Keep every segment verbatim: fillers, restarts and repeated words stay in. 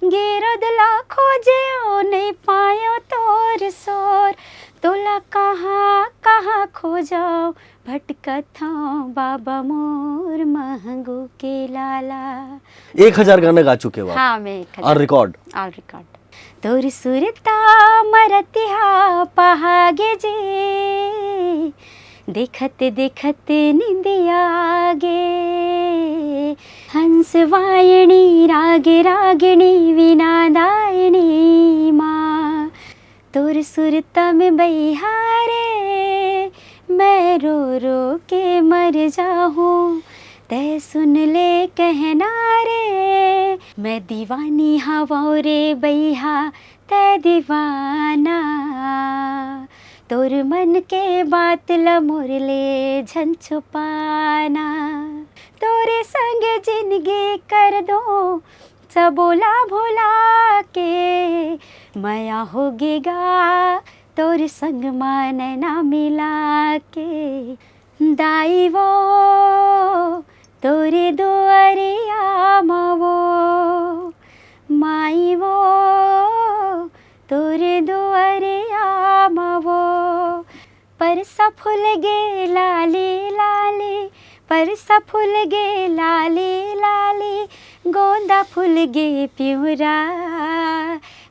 गिरद ला खोजेव, नइ पायो तोर सोर। तोला कहाँ, कहाँ खोजव, भटकत हँव बाबा मोर महंगू के लाला। एक हजार गाना गा चुके हो आप? हाँ, मैं एक हजार। On record? On record। तोर सुरता मरतिहा पहागे जी, देखत देखत निंदिया गे। हंस वायणी राग रागिणी वीणा दायणी माँ, तोर सुरता में बइहा रे, मैं रो रो के मर जाहूँ। तै सुन ले कहना रे, मैं दीवानी हवौ रे बइहा, तै दीवाना। तोर मन के बात ल मोर ले झन छुपाना। तोरे संग जिनगी कर दो सबोला भोला के, मया होगे गा तोर संग मा नैना मिला के। दाई वो तोरे दुआरिया मा वो, माई वो तोरे दुआरिया मा वो। परसा फूल गे लाली लाली, परसा फूल गे लाली लाली, गोंदा फूल गे पिंवरा।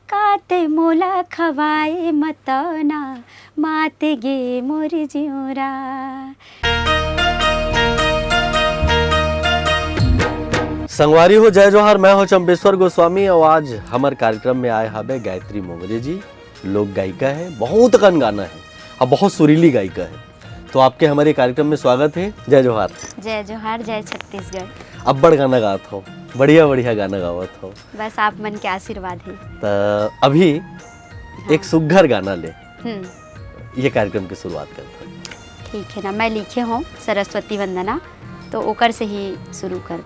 का तै मोला खवाए मतौना, मात गे मोर जिंवरा। संगवारी हो, जय जोहार, मैं हूं चंपेश्वर गोस्वामी और आज हमर कार्यक्रम में आए हवे गायत्री मोंगरे जी। लोक गायिका है, बहुत अकन गाना है और बहुत सुरीली गायिका है। तो आपके हमारे कार्यक्रम में स्वागत है। जय जोहार। जय जोहार, जय छत्तीसगढ़। अब्बड़ गाना गात हो, बढ़िया बढ़िया गाना गावत हो। बस आप मन के आशीर्वाद है। त अभी एक हाँ। सुग्घर गाना ले हम्म। ये कार्यक्रम की शुरुआत करत हन। ठीक है ना, मैं लिखे हूँ सरस्वती वंदना, तो ओकर से ही शुरू कर।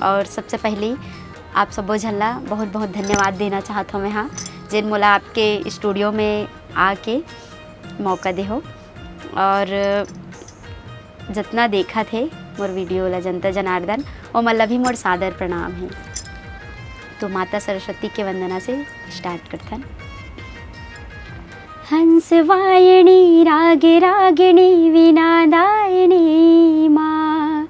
और सबसे पहले आप सबो झन ला बहुत बहुत धन्यवाद देना चाहत हूँ मैं, हाँ, जेन मोला आपके स्टूडियो में आके मौका दे हो। और जतना देखत हे मोर वीडियो ला, जनता जनार्दन, ओमन ला भी मोर सादर प्रणाम हे। तो माता सरस्वती के वंदना से स्टार्ट करथन। हंस वायणी राग रागिणी वीणा दायिनी माँ,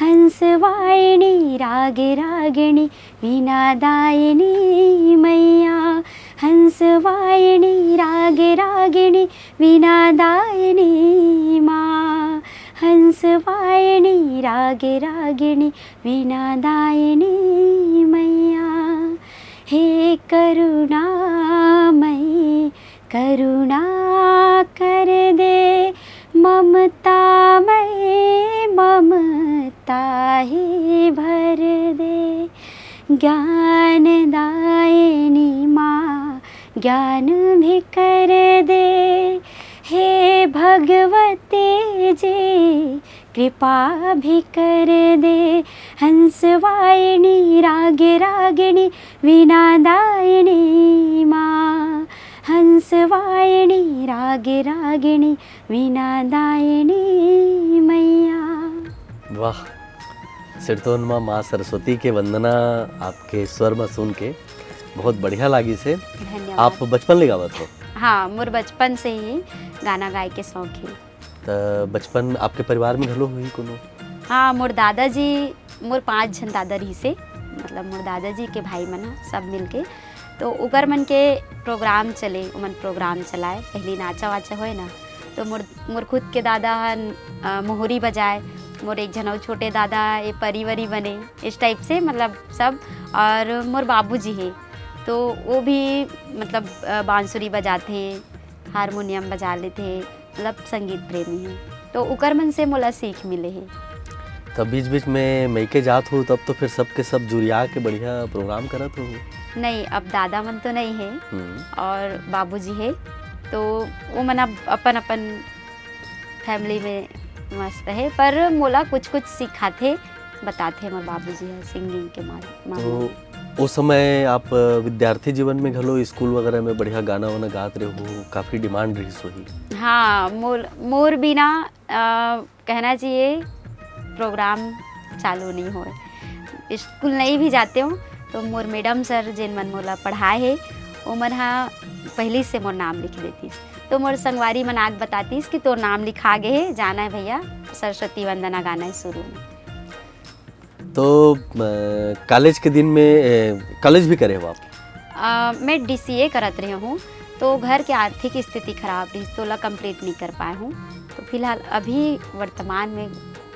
हंस वायणी राग रागिणी वीणा दायिनी मैया, हंस वायणी राग रागिणी वीणा दायिनी माँ, हंस वायणी राग रागिणी वीणा दायिनी मैया। हे करुणामयी करुणा कर दे, ममतामयी ममता ही भर दे। ज्ञान दायिनी माँ ज्ञान भी कर दे, हे भगवती जी कृपा भी कर दे। हंस वायिनी राग रागिणी वीणा दायिनी माँ, हंस वायिनी राग रागिणी वीणा दायिनी मैया। वाह, सिरतोन माँ, माँ सरस्वती के वंदना आपके स्वर में सुन के बहुत बढ़िया लागिस हे। धन्यवाद। आप बचपन ले गावत हो? हाँ, मोर बचपन से ही गाना गाए के शौक हे। त बचपन आपके परिवार में घलो हुई कोनो? हाँ, मोर दादाजी, मोर पाँच झन दादा रहिसे, मतलब मोर दादाजी के भाई मन ह, सब मिलके। तो ओकर मन के प्रोग्राम चले, ओमन प्रोग्राम चलाए। पहली नाचा वाचा होए ना, तो मोर, मोर खुद के दादा ह, अ, मोहरी बजाए, मोर एक झन अउ छोटे दादा ह, ये परी वरी बने, इस टाइप से, मतलब सब। और मोर बाबूजी हे, तो वो भी, मतलब, अ, बांसुरी बजाथे, हारमोनियम बजा लेथे, मतलब संगीत प्रेमी हे, तो उकर मन से मोला सीख मिले हे। तब बीच-बीच में मइके जात हो, तब तो फिर सबके सब जुरिया के बढ़िया प्रोग्राम करत हो? नहीं, अब दादा मन तो नहीं हे हम्म। और बाबूजी हे, तो वो मन अब अपन-अपन फैमिली में मस्त हे, पर मोला कुछ-कुछ सिखाथे, बताथे मोर बाबूजी ह सिंगिंग के मार-, मामला तो में। ओ समय आप विद्यार्थी जीवन में घलो स्कूल वगैरह में बढ़िया गाना वाना गात रहे हो, काफी डिमांड रहिस होही। हाँ, मोर, मोर बिना, अ, कहना चाहिए प्रोग्राम चालू नहीं होए। स्कूल नहीं भी जाते हो तो मोर मैडम सर जेन मन मोला पढ़ाए हे, ओमन ह पहिली से मोर नाम लिख देतिस। तो मोर संगवारी मन आके बतातिस कि तोर नाम लिखा गे हे, जाना है भैया, सरस्वती वंदना गाना है शुरू में। तो कॉलेज के दिन में कॉलेज भी करे हो आप? आ, मैं डीसीए करत रहे हूँ, तो घर के आर्थिक स्थिति खराब रही, तो ला कंप्लीट नहीं कर पाए हूँ। तो फिलहाल अभी वर्तमान में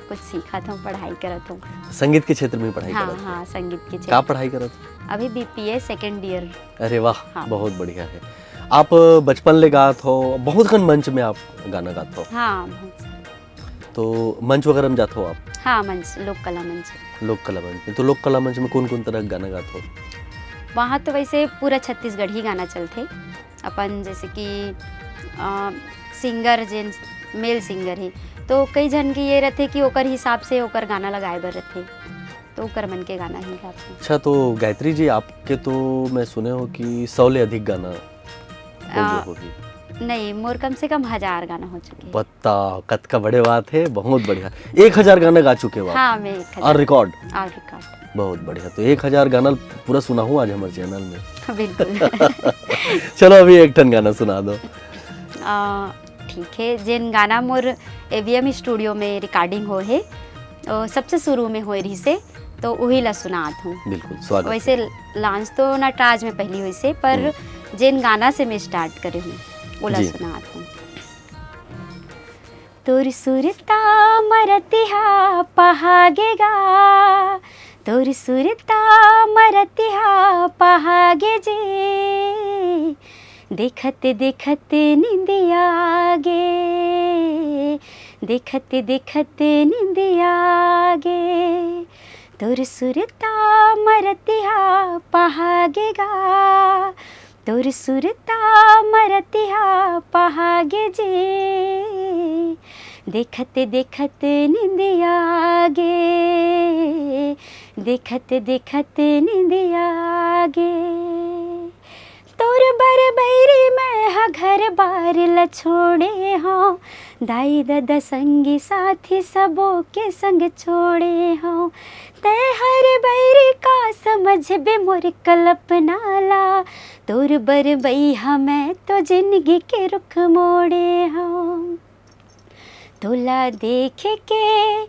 कुछ सीखत हूँ, पढ़ाई करत हूँ। संगीत के क्षेत्र में पढ़ाई हाँ करत हो? हाँ, संगीत के का क्षेत्र। पढ़ाई करत हो? अभी बीपीए सेकेंड ईयर। अरे वाह, हाँ। बहुत बढ़िया है। आप बचपन ले गात हो, बहुत कन मंच में आप गाना गात हो, हाँ, बहुत। तो मंच वगैरह में जात हो आप? हाँ, मंच, लोक कला मंच। लोक कला मंच में, तो लोक कला मंच में कौन कौन तरह के गाना गात हो? वहाँ तो वैसे पूरा छत्तीसगढ़ी गाना चलथे अपन, जैसे कि अ, सिंगर जेन मेल सिंगर हे, तो कई झन के ये रहथे कि ओकर हिसाब से ओकर गाना लगाए बर रहथे, तो ओकर मन के गाना ही गाथे। अच्छा, तो गायत्री जी, आपके तो मैं सुने हो कि सौ ले अधिक गाना हो गए आ, होगी। नहीं, मोर कम से कम हजार गाना हो चुके हैं। बता, कतका बड़े बात है, बहुत बढ़िया। एक हजार गाना गा चुके हो आप? हाँ, मैं एक और रिकॉर्ड? और रिकॉर्ड। बहुत बढ़िया। तो एक हजार गाना पूरा सुनाहूँ आज हमारे चैनल में। बिल्कुल। चलो, अभी एक ठन गाना सुना दो। आ, ठीक है, जेन गाना मोर एवीएम स्टूडियो में रिकॉर्डिंग हो है, ओ, सबसे शुरू में होए रही से, तो वही ला सुनात हूँ। बिल्कुल, स्वागत है। वैसे लॉन्च तो नटराज में पहली हुई से, पर जेन गाना से मैं स्टार्ट करे हूँ, वो ला जी। सुनात हूँ। तोर सुरता मरतिहा पहागेगा, तोर सुरता मरतिहा पहागे जे, देखत देखत निंदिया गे, देखत देखत निंदिया गे। तोर सुरता मरतिहा पहागेगा, तोर सुरता मरतिहा पहागे जे, देखत देखत निंदिया गे, देखत देखत निंदिया गे। तोर बर बैरी मैं ह घर बार ल छोड़े हौं, दाई ददा संगी साथी सबो के संग छोड़े हौं। तै हर बैरी का समझबे मोर कल्पना ला, तोर बर बई ह मैं तो जिंदगी के रुख मोड़े हौं। तोला देख के,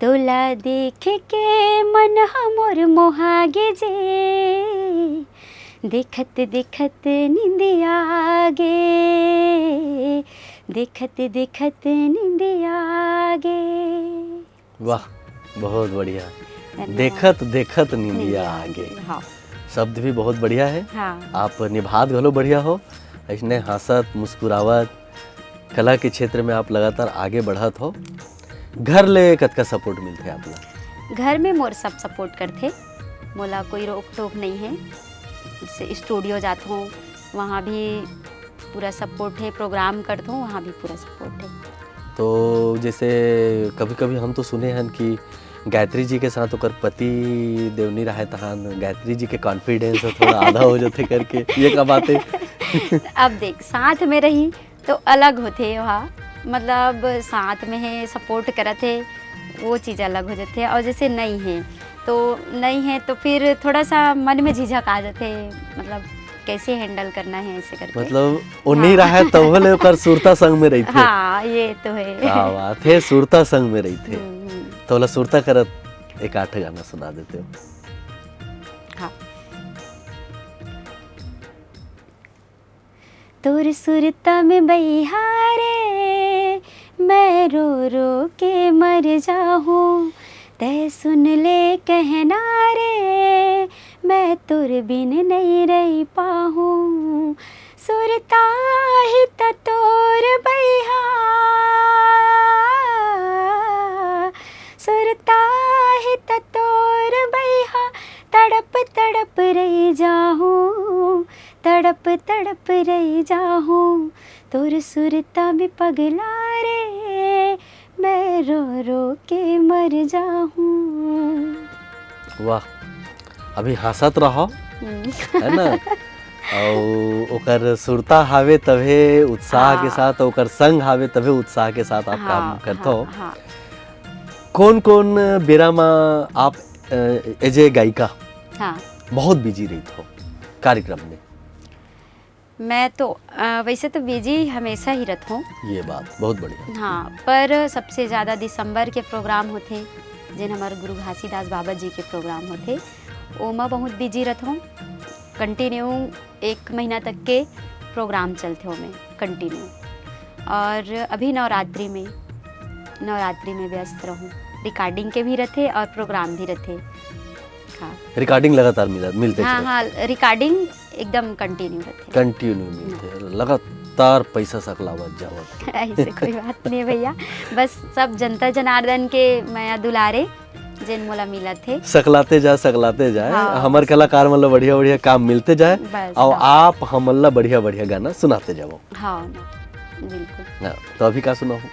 तोला देख के मन ह मोर मोहागे जे, देखत देखत निंदिया गे, देखत देखत निंदिया गे। वाह, बहुत बढ़िया। धन्यवाद। देखत देखत निंदिया आगे। हाँ। शब्द भी बहुत बढ़िया है। हाँ। आप निभात घलो बढ़िया हो, ऐसने हंसत मुस्कुरावत कला के क्षेत्र में आप लगातार आगे बढ़त हो। घर ले कतका सपोर्ट मिलथे आप ला? घर में मोर सब सपोर्ट करथे, मोला कोई रोक टोक नहीं है। जैसे स्टूडियो जात हूँ, वहाँ भी पूरा सपोर्ट है, प्रोग्राम करत हूँ, वहाँ भी पूरा सपोर्ट है। तो जैसे कभी कभी हम तो सुने हन कि गायत्री जी के साथ ओकर पति देव नी रहे तहान गायत्री जी के कॉन्फिडेंस ह थोड़ा आधा हो जाथे करके, ये का बात है? अब देख, साथ में रही तो अलग होथे वहाँ, मतलब साथ में है, सपोर्ट करत है, वो चीज़ अलग हो जाथे। और जैसे नहीं है तो नहीं है तो फिर थोड़ा सा मन में झिझक आ जाथे, मतलब कैसे हैंडल करना है ऐसे करके। मतलब वो नहीं रहे तब ले ओकर सुरता संग में रहिथे। हाँ, ये तो है। क्या बात है, सुरता संग में रहिथे। हम्म, हम्म, तो ओला सुरता करत एक आठ गाना सुना देते हो। हाँ। तोर सुरता में बइहा रे, मैं रो रो के मर जाहूँ। तै सुन ले कहना रे, मैं तोर बिन नहीं रह पाहूँ। सुरता ही त तोर बइहा, सुरता ही त तोर बइहा, तड़प तड़प रह जाहूँ, तड़प तड़प रह जाहूँ। तोर सुरता में पगला रे, मैं रो रो के मर जाहूँ। वाह, अभी हंसत रहो, हम्म। है ना? और ओकर सुरता हावे तभे उत्साह के हाँ। साथ, ओकर संग हावे तभे उत्साह के साथ आप काम हाँ, करथो। हाँ, हाँ। कौन कौन बेरा मा आप एज ए गायिका हाँ। बहुत बिजी रहिथो कार्यक्रम में? मैं तो अ, वैसे तो बिजी हमेशा ही रहिथों। ये बात बहुत बढ़िया। हाँ, पर सबसे ज़्यादा दिसंबर के प्रोग्राम होथे, जेन हमर गुरु घासीदास बाबा जी के प्रोग्राम होथे, ओमा बहुत बिजी रहिथों। कंटिन्यू एक महीना तक के प्रोग्राम चलथे ओमे, कंटिन्यू। और अभी नवरात्रि में, नवरात्रि में व्यस्त रहूँ, रिकॉर्डिंग के भी रहिथे और प्रोग्राम भी रहिथे। हाँ। रिकॉर्डिंग लगातार मिला मिलते हाँ चलत? हाँ, रिकॉर्डिंग एकदम कंटिन्यू रहिथे। कंटिन्यू मिलते, लगातार पैसा सकलावत जावत। ऐसे कोई बात नहीं भैया, बस सब जनता जनार्दन के मया दुलारे जेन मोला मिलत हे। सकलाते जा, सकलाते जाए। हाँ। हमर कलाकार मन ला बढ़िया बढ़िया काम मिलते जाए बस, और बस। आप हमन ला बढ़िया बढ़िया गाना सुनाते जाओ। हाँ ना, बिल्कुल। हाँ, तो अभी का सुनाहू?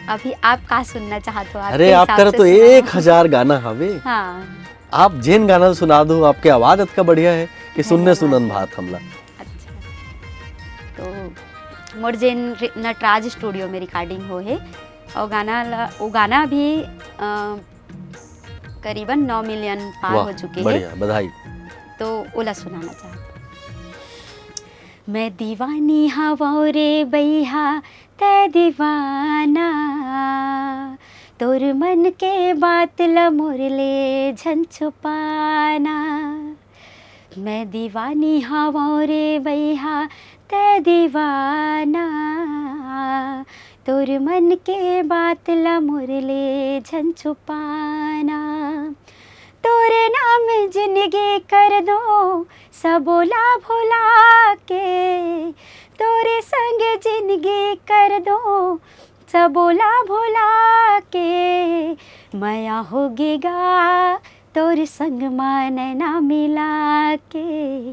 अभी आप का सुनना चाहत हो? आपके अरे, आप हिसाब कर से तो सुनाओ। एक हजार गाना हवे। हाँ। आप जेन गाना सुना दो, आपके आवाज अतका बढ़िया है कि सुनने धन्यवाद। सुनन भात हमला। अच्छा, तो मोर जेन रि- नटराज स्टूडियो में रिकॉर्डिंग हो हे, और गाना ला, वो गाना भी अ, करीबन नौ मिलियन पार वाह, हो चुके हैं। बढ़िया, बधाई। तो ओला सुनाना चाहत। मैं दीवानी हवौ रे बइहा, तै दीवाना, तोर मन के बात ल मोर ले झन छुपाना। मैं दीवानी हवौ रे बइहा, तै दीवाना, तोर मन के बात ल मोर ले झन छुपाना। तोरे नाम जिंदगी कर दो सबोला भुला के, तोरे संग जिंदगी कर दो सबोला भुला के। मया होगे गा तोर संग मा नैना मिला के,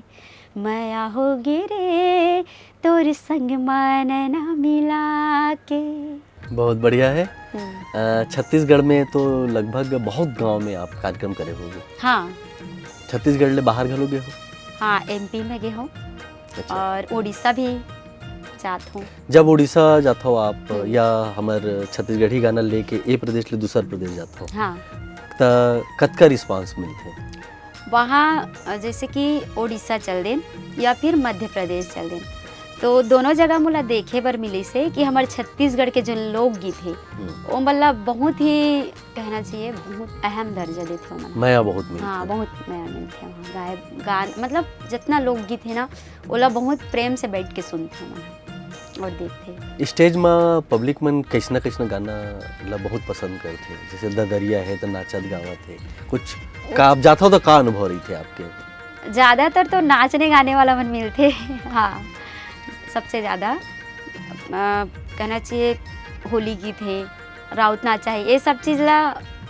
मया होगे रे तोर संग मा नैना मिला के। बहुत बढ़िया है। हम्म। अ, छत्तीसगढ़ में तो लगभग बहुत गांव में आप कार्यक्रम करे होगे। हाँ। छत्तीसगढ़ ले बाहर घलो गे हो? हाँ, एमपी में गे हूँ अच्छा। और उड़ीसा भी जात हूँ। जब उड़ीसा जात हो आप हम्म। या हमर छत्तीसगढ़ी गाना लेके ए प्रदेश ले दूसर प्रदेश जात हो, हाँ। त कतका रिस्पांस मिलथे? वहाँ अ, जैसे कि उड़ीसा चल देन या फिर मध्य प्रदेश चल देन, तो दोनों जगह मोला देखे बर मिलिस हे कि हमर छत्तीसगढ़ के जो लोकगीत हे, हम्म। वो मतलब बहुत ही, कहना चाहिए, बहुत अहम दर्जा देथे ओमन। मया बहुत मिलथे। हाँ, बहुत मया मिलथे वहाँ। गाय गान मतलब जितना लोकगीत हे ना, ओला बहुत प्रेम से बैठ के सुनथे ओमन और देखथे। स्टेज म पब्लिक मन कइसना कइसना गाना ला बहुत पसंद करथे, जैसे ददरिया है तो नाचत गावत है, कुछ का आप जाथो तो का अनुभव रहिथे आपके? ज़्यादातर तो नाचने गाने वाला मन मिलथे। हाँ, सबसे ज़्यादा अ, कहना चाहिए होली गीत हे, राउत नाचा हे, ये सब चीज़ ला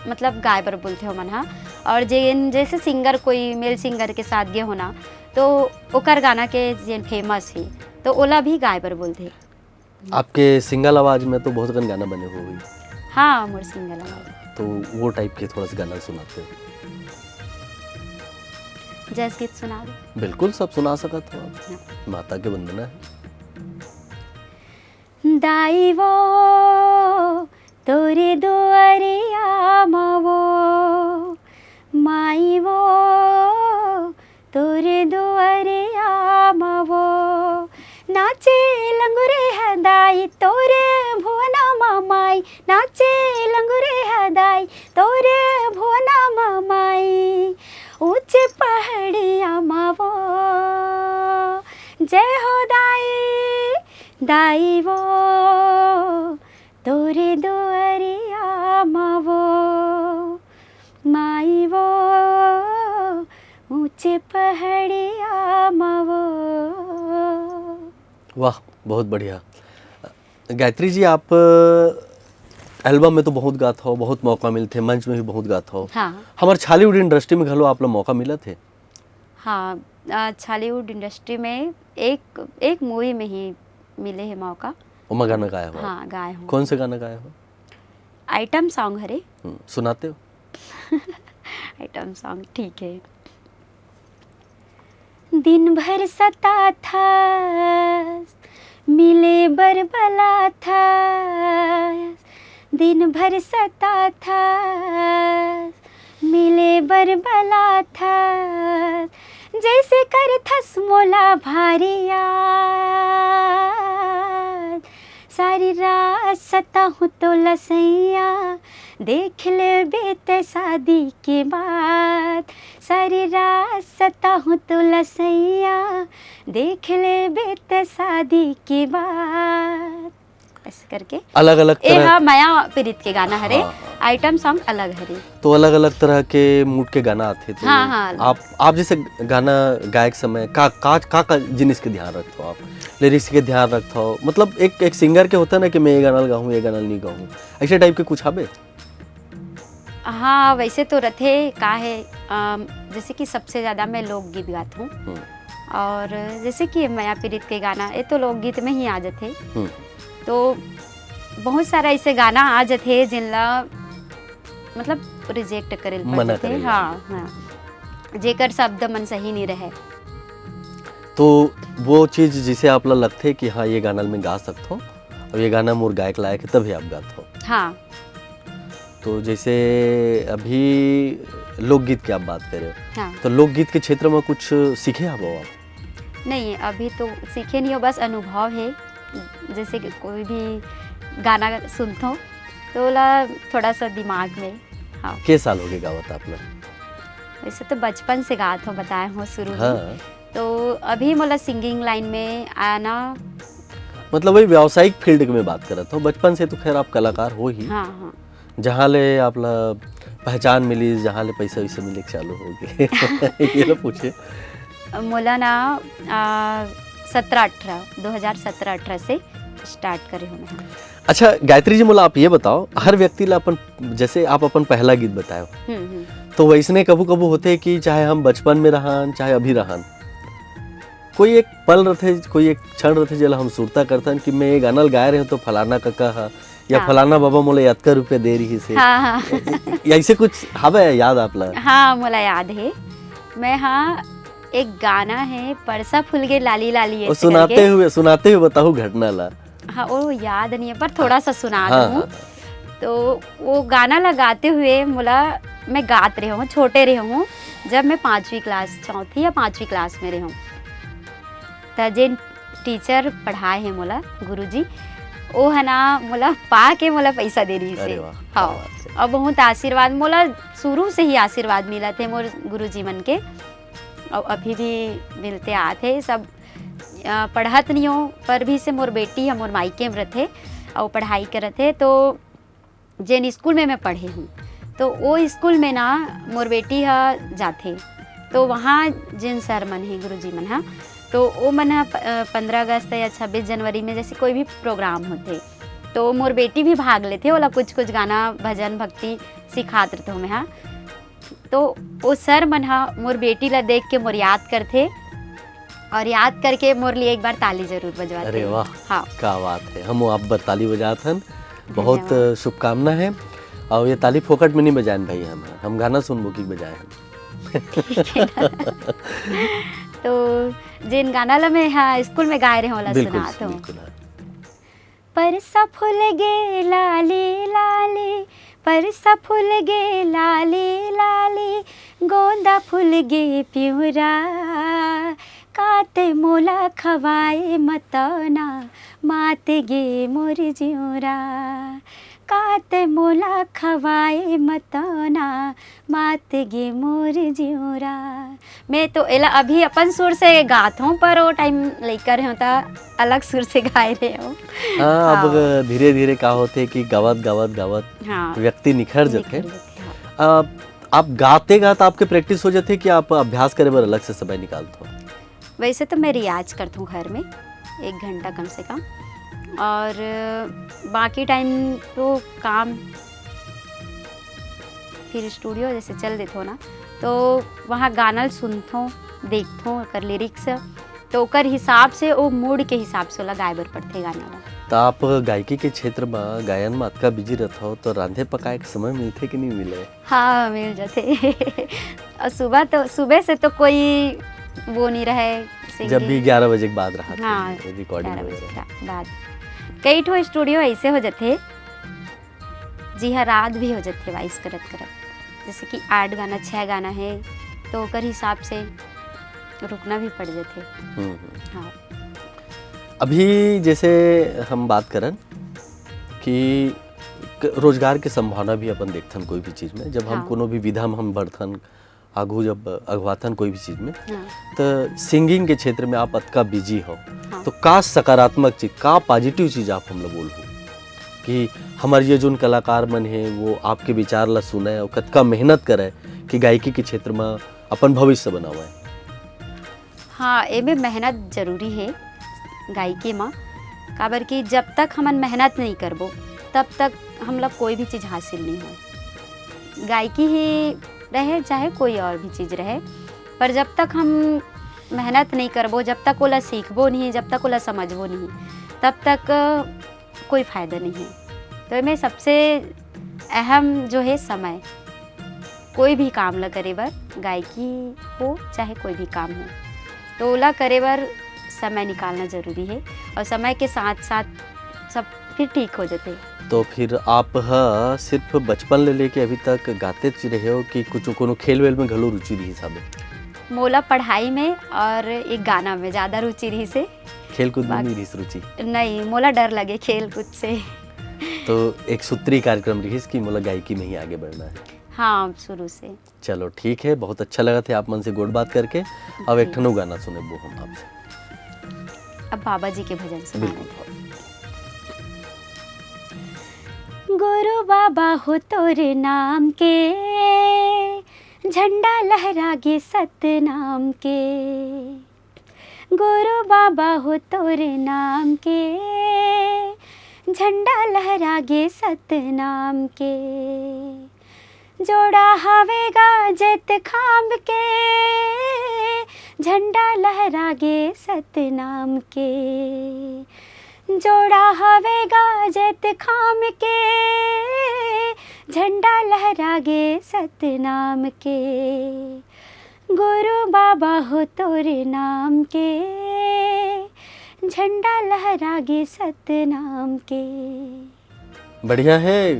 मतलब गाए बर बोलथे ओमन हा। और जेन जैसे सिंगर कोई मेल सिंगर के साथ गे हो ना, तो ओकर गाना के जेन फेमस हे तो ओला भी गाए बर बोलथे। आपके सिंगल आवाज में तो बहुत कन गाना बने होही। हाँ, मोर सिंगल आवाज। तो वो टाइप के थोड़ा सा गाना सुनाते हो? जस गीत सुना दो। बिल्कुल, सब सुना सकत हो आप। माता के वंदना है। दाई वो तोरे दुआरिया मा वो, माई वो तोरे दुआरिया मा वो, नाचे लंगुरे ह दाई तोरे भुवना मा माई, नाचे लंगुरे ह दाई तोरे भुवना मा माई, ऊंचे पहाड़िया मा वो। जय हो दाई, दाई वो तोरे दुआरिया मा वो, माई वो ऊंचे पहाड़िया मा वो। वाह, बहुत बढ़िया। गायत्री जी, आप एल्बम में तो बहुत गात हो, बहुत मौका मिलथे, मंच में भी बहुत गात हो। हाँ। हमर छालीवुड इंडस्ट्री में घलो आप ला मौका मिलत हे? हाँ, अ, छालीवुड इंडस्ट्री में एक एक मूवी में ही मिले हे मौका। ओमा गाना गाए हो? हाँ, गाए हो। कौन से गाना गाए हो? आइटम सॉन्ग हरे। हम्म, सुनाते हो? आइटम सॉन्ग ठीक है। दिन भर सताथस, मिले बर बलाथस, दिन भर सताथस, मिले बर बलाथस, जैसे करथस मोला भारी याद। सारी रात सताहूँ तोला सैया, देख लेबे ते शादी के बाद। सारी रात सताहूँ तोला सैया, देख लेबे ते शादी के बाद। ऐसे करके अलग-अलग ए तरह हा मया पीरित के गाना हरे, हाँ, हाँ। आइटम सॉन्ग अलग हरे। तो अलग-अलग तरह के मूड के गाना आथे, तो हाँ, हाँ। आप, आप जैसे गाना गाए के समय का, का, का, का जिनिस के ध्यान रखथो आप? लिरिक्स के ध्यान रखथो? मतलब एक, एक सिंगर के होता ना कि मैं ये गाना ल गाहूँ, ये गाना ल नहीं गाहूँ, ऐसे टाइप के कुछ हवे? हाँ, वैसे तो रथे, का है, अम, जैसे कि सबसे ज़्यादा मैं लोकगीत गात हूँ। हम्म। और जैसे कि मया पीरित के गाना, ये तो लोकगीत में ही आ जाथे। हम्म। तो बहुत सारा ऐसे गाना आ जाथे, जिनला मतलब रिजेक्ट करे ल पड़ मना जाथे। करे ल हाँ, हाँ। जेकर शब्द मन सही नहीं रहे। तो वो चीज़ जिसे आप ला लगथे कि हाँ, ये गाना ल मैं गा सकथों, अब ये गाना मोर गायक लायक है, तभी आप गाथो। हाँ। तो जैसे अभी लोकगीत की आप बात करे हो, हाँ। तो लोकगीत के क्षेत्र में कुछ सीखे हवो आप? नहीं, अभी तो सीखे नहीं हो, बस अनुभव है। जैसे कि कोई भी गाना सुनथो, तो ओला थोड़ा सा दिमाग में, हाँ। के साल हो गए गावत आप लोग? वैसे तो बचपन से गात हो, बताए हो शुरू में। हाँ। तो अभी मोला सिंगिंग लाइन में आना मतलब वही व्यावसायिक फील्ड में बात करत हो। बचपन से तो खैर आप कलाकार हो ही। हाँ, हाँ। जहाँ ले आप ला पहचान मिली, जहाँ ले पैसा वैसा मिले के चालू हो गए। ये ला पूछे। मोला ना, आ, सत्रह अठारह, दो हज़ार सत्रह अठारह से स्टार्ट करे हो मैं। अच्छा गायत्री जी, मोला आप ये बताओ, हर व्यक्ति ला अपन, जैसे आप अपन पहला गीत बताए हो, हम्म, हम्म। तो वैसने कभू-कभू होथे कि चाहे हम बचपन में रहन, चाहे अभी रहन, कोई एक पल रथे, कोई एक क्षण रथे, जेला हम सुरता करथन कि मैं ये गाना ल गाए रहेंव तो फलाना कका ह या हाँ। फलाना बाबा मोला अतका रुपया दे रिहिस हे। हाँ, हाँ। ऐसे कुछ हवय याद आप ला? हाँ, मोला याद हे। मैं हा एक गाना हे, परसा फूल गे लाली लाली, वो ऐसे सुनाते करके। हुए, सुनाते हुए बताओ घटना ला। हाँ, वो याद नहीं है, पर थोड़ा सा सुना हाँ, दूँ। हाँ, हाँ। तो वो गाना ला गाते हुए मोला, मैं गात रहे हूँ, छोटे रहे हूँ, जब मैं पाँचवीं क्लास, चौथी या पाँचवीं क्लास में रहे हूँ, त जेन टीचर पढ़ाए हे मोला, गुरुजी, ओ ह ना मोला पा के मोला पैसा दे रहिस हे। अरे वाह, क्या हाँ। बात है। और बहुत आशीर्वाद, मोला शुरू से ही आशीर्वाद मिलत हे मोर गुरुजी मन के, और अभी भी मिलते आत हे सब। अ, पढ़त नहीं हो, पर भी से मोर बेटी ह मोर मायके में रथे और पढ़ाई करत हे, तो जेन स्कूल में मैं पढ़े हूँ, तो वो स्कूल में ना मोर बेटी ह जाथे, तो वहाँ जेन सर मन हे, गुरुजी मन ह, तो वो मन ह प-, अ, पन्द्रह अगस्त या छब्बीस जनवरी में जैसे कोई भी प्रोग्राम होथे, तो मोर बेटी भी भाग लेथे, ओला कुछ कुछ गाना, भजन, भक्ति सिखात रथे मैं ह। तो वो सर मन ह मोर बेटी ला देख के मोर याद करथे, और याद करके मोर लिए एक बार ताली जरूर बजवाथे। अरे वाह, हाँ। क्या बात है, हम आप बर ताली बजात हन। बहुत धन्यवाद। शुभकामना है। और ये ताली फोकट में नहीं बजाएन भाई, हम, हम गाना सुनबो कि बजाए हन। ठीक है ना? तो जेन गाना ला मैं, हाँ, स्कूल में गाए रहे, ओला बिल्कुल, सुनात हूँ। बिल्कुल, हाँ। परसा फूल गे लाली लाली, परसा फूल गे लाली लाली, गोंदा फूल गे पिंवरा, का ते मोला खवाए मतना, मात गे मोर जिउरा, का ते मोला खवाए मतना, मात गे मोर जिउरा। मैं तो एला अभी अपन सुर से गात हूँ, पर वो टाइम लइका रहे हूँ त अलग सुर से गाए रहे हूँ। हाँ, अब हाँ। धीरे-धीरे का होथे कि गावत, गावत, गावत हाँ। व्यक्ति निखर जथे। निखर जथे, हाँ। अ, आप गाते-गात आपके प्रैक्टिस हो जथे कि आप अभ्यास करे बर अलग से समय निकालथो? वैसे तो मैं रियाज करथूँ घर में, एक घंटा कम से कम, और बाकी टाइम तो काम, फिर स्टूडियो जैसे चल देथो ना, तो वहाँ गाना ल सुनथो, देखथो ओकर लिरिक्स, तो ओकर हिसाब से, ओ मूड के हिसाब से ओला गाए बर पड़थे गाना ला। त आप गायकी के क्षेत्र म, गायन म अतका बिजी रथव, तो रांधे पकाए के समय मिलथे कि नहीं मिले? हाँ, मिल जाथे। और सुबह तो, सुबह से तो कोई वो नहीं रहे, जब भी सिंगिंग। ग्यारह बजे के बाद रहा था, हाँ, रिकॉर्डिंग ग्यारह बजे वगैरह। के बाद। कई ठो स्टूडियो ऐसे हो जाथे, जी हाँ, रात भी हो जाथे वॉइस करत करत। जैसे कि आठ गाना, छः गाना है, तो ओकर हिसाब से रुकना भी पड़ जाथे। हम्म, हम्म। हाँ। अभी जैसे हम बात करन कि क- रोजगार के संभावना भी अपन देखथन कोई भी चीज में, जब हम हाँ। कोनो भी विधा में हम बढ़थन, आगू जब अगवाथन कोई भी चीज में, हाँ। तो सिंगिंग के क्षेत्र में आप अतका बिजी हो, हाँ। तो का सकारात्मक चीज, का पॉजिटिव चीज आप हमला बोलहू कि हमर ये जोन कलाकार मन हे, वो आपके विचार ला सुने और कतका मेहनत करे कि गायकी के क्षेत्र में अपन भविष्य बनावे? हाँ, एमे मेहनत जरूरी हे गायकी म, काबर कि जब तक हमन मेहनत नहीं करबो, तब तक हमला कोई भी चीज़ हासिल नहीं होय। गायकी ही रहे, चाहे कोई और भी चीज़ रहे, पर जब तक हम मेहनत नहीं करबो, जब तक ओला सीखबो नहीं, जब तक ओला समझबो नहीं, तब तक कोई फायदा नहीं है। तो एमे सबसे अहम जो है समय, कोई भी काम ला करे बर, गायकी हो चाहे कोई भी काम हो, तो ओला करे बर समय निकालना जरूरी है, और समय के साथ साथ सब फिर ठीक हो जाते। तो फिर आप ह सिर्फ बचपन ले लेके अभी तक गातेच रहे हो कि कुछ कोनो खेल वेल में घलो रुचि रहिस हाबे? मोला पढ़ाई में और एक गाना में ज़्यादा रुचि रहिस हे। खेल कूद में बाकी- नहीं रहिस रुचि? नहीं, मोला डर लगे खेल कूद से। तो एक सूत्री कार्यक्रम रहिस कि मोला गायकी में ही आगे बढ़ना है। हाँ, शुरू से। चलो ठीक है, बहुत अच्छा लगा थे आप मन से गोठ बात करके। अब एक ठन गाना सुनबो हम आपसे। अब बाबा जी के भजन सुनाना बिल्कुल। है। गुरु बाबा हो तोर नाम के, झंडा लहरागे सतनाम के। गुरु बाबा हो तोर नाम के, झंडा लहरागे सतनाम के। जोड़ा हवे गा जैतखाम के, झंडा लहरागे सतनाम के। जोड़ा हवे गा जैतखाम के, झंडा लहरागे सतनाम के। गुरु बाबा हो तोर नाम के, झंडा लहरागे सतनाम के। बढ़िया है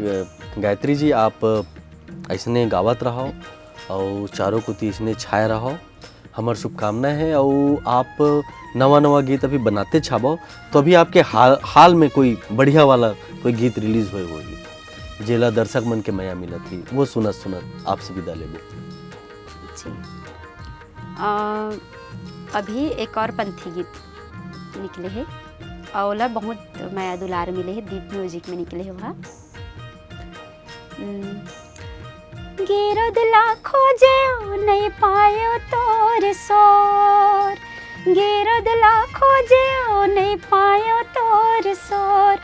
गायत्री जी, आप ऐसने गावत रहो और चारों कोती ऐसने छाए रहो, हमर शुभकामना है। और आप नवा नवा गीत अभी बनाते छाबो, तो अभी आपके हाल, हाल में कोई बढ़िया वाला कोई गीत रिलीज होए होही, जेला दर्शक मन के मया मिलत ही, वो सुनत सुनत आपसे विदा लेबो। जी। अ, अभी एक और पंथी गीत निकले हे, और ओला बहुत मया दुलार मिले हे, दीप म्यूजिक में निकले हे वह। हम्म। गिरद ला खोजेव नहीं पायो तोर सोर, गिरद ला खोजेव नहीं पायो तोर सोर,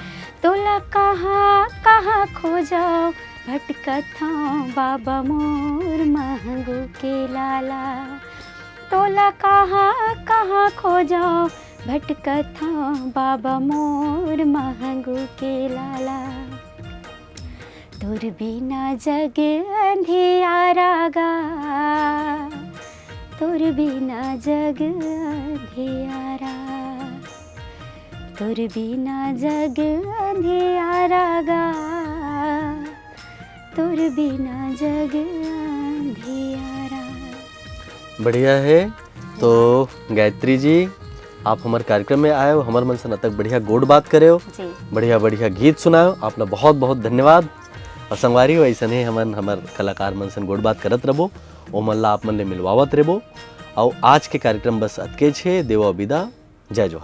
तोला कहाँ कहाँ खोजव भटकत हौं बाबा मोर महंगू के लाला। तोला कहाँ कहाँ खोजव भटकत हौं बाबा मोर महंगू के लाला। तोर बिना जग अंधियारा गा, तोर बिना जग अंधियारा, तोर बिना जग अंधियारा गा, तोर बिना जग अंधियारा। बढ़िया है। तो गायत्री जी, आप हमर कार्यक्रम में आए हो, हमर मन से अतक बढ़िया गोठ बात करे हो, जी। बढ़िया बढ़िया गीत सुनाए हो, आपला बहुत बहुत धन्यवाद। और संगवारी हो, ऐसने हमन हमर कलाकार मन से गोठ बात करत रबो, ओमन ला आप मन ले मिलवावत रबो। और आज के कार्यक्रम बस अतकेच हे, देवो बिदा, जय जोहार।